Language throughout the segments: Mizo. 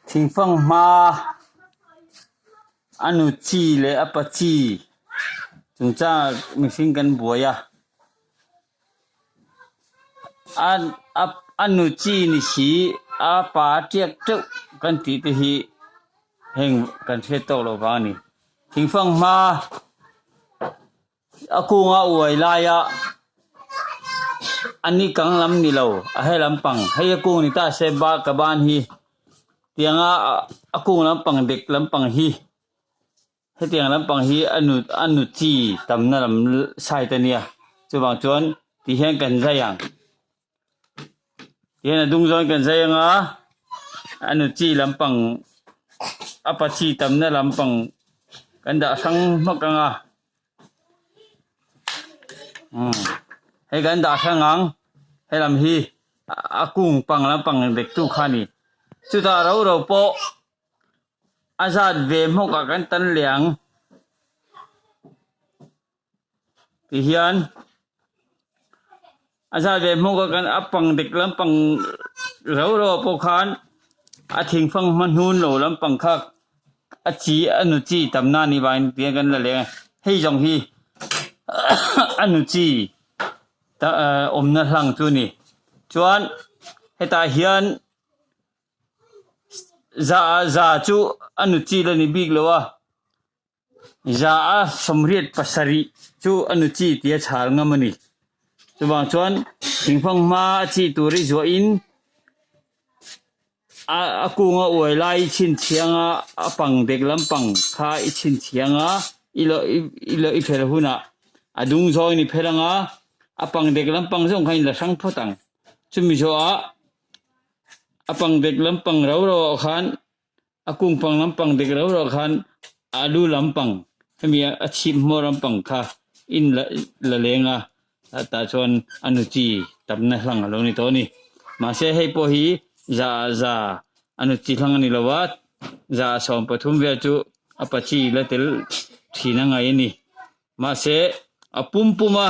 Thingfang hma a nu chi leh a pa chi chungchangah mihring kan buai a a a a nu chi ni si a pa tiak teuh kan tih te hi heng kan hriat tawk loh vang a ni thingfang hma. A kunga uai laia a ni kang lam ni lo a he lampang hei a kung ni ta se ba ka ban hi tianga a kung lampang dek lampang hi hetiang lampang hi a nu a nu chi tamna lam side a nia chuvang chuan ti hian kan zai ang. Tihian a dung zawn kan zai anga a nu chi lampang a pa chi tamna lampang kan dah hrang hmak anga umm hei kan dah hrang ang helam hi a kung pang lampang dek tu kha a ni chutah ro ro pawh a zat ve hmawk ah kan tan leh ang. Tihian a zat ve hmawk a kan a pang dik lampang rau rau ah pawh khan a thingfang hma hnun lo lampang kha a chi a nu chi tam na anih vangin tihian kan la leng a hei zawng hi a nu chi awmna hlang chu a ni chuan hetah hian za za chu a nu chi la ni bik lo a. Za a sawmriat pasarih chu a nu chi tia chhal ngam a ni. Chuvang chuan thingfang hma a chi tur i zuahin a a kunga uai lai i chhinchhiang a, a pang dek lampang kha i chhinchhiang a, i lo i lo i fel hunah a dung zawngin i phel ang a, a pang dek lampang zawng kha in la hrang phawt ang. Chumi zawhah a pang dek lampang rau rauah khan A kung pang lampang dik rau rau khan a lu lampang hemi a chhip hmawr lampang kha in la la leng a tah chuan a nu chi tamna hlang a lo ni tawh a ni. Mahse hei pawh hi za za a nu chi hlang a ni lo a, za 13 vel chu a pa chi la tel thin a ngai a ni. Mahse a pum pum a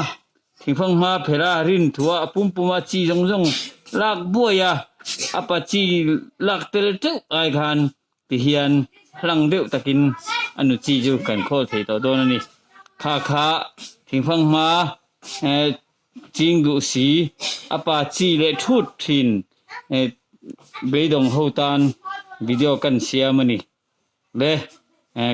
thingfang hma phelh a rin thu a a pum pum a chi zawng zawng lak buai a a pa chi lak tel teuh ai khan ti hian hlang deuh takin a nu chi chu kan khawl thei tawh dawn a ni. Kha kha thingfang hma eh ching duh si a pa chi leh thut thin eh beidawng ho tan video kan siam a ni. Le.